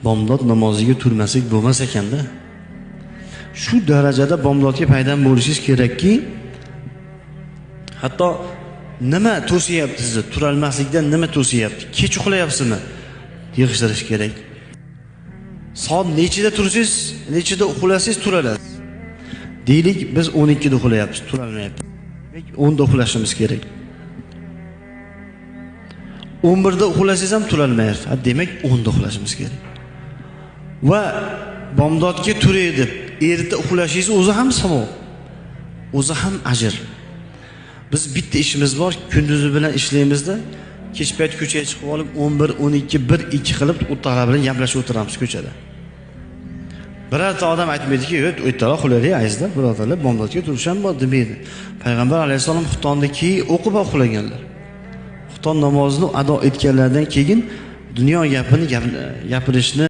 Bomdod namoziga turmasak bo'lmas ekanda. Shu darajada bomdodga paydam bo'lishingiz kerakki, hatto nima to'siyapti sizni? Turolmaslikdan nima to'siyapti? Kech uxlayapsizmi? Yig'ishtirish kerak. Soat nechida tursangiz, nechida uxlasangiz turalasiz. Deylik, biz 12da uxlayapmiz, turolmayapmiz. Demak, 10da uxlashimiz kerak. 11da uxlasangiz ham turolmayapsiz. Ha, demak, 10da uxlashimiz kerak. Va bomdodga turay deb erta uxlashingiz o'zi ham savob, o'zi ham ajr. Biz bitta ishimiz bor, kunduzi bilan ishlaymizda, kech payt ko'chaga chiqib olib 11, 12, 1, 2 qilib o'rtoqlar bilan gaplashib o'tiramiz ko'chada. Birorta odam aytmaydiki, "Yo'q, ertaroq uxlaylik, azizlar, birodarlar, bomdodga turish ham bor" demaydi. Payg'ambar alayhissalom xuftonda keyin o'qib uxlaganlar. Xufton namozini ado etganlaridan keyin dunyo gapini gapirishni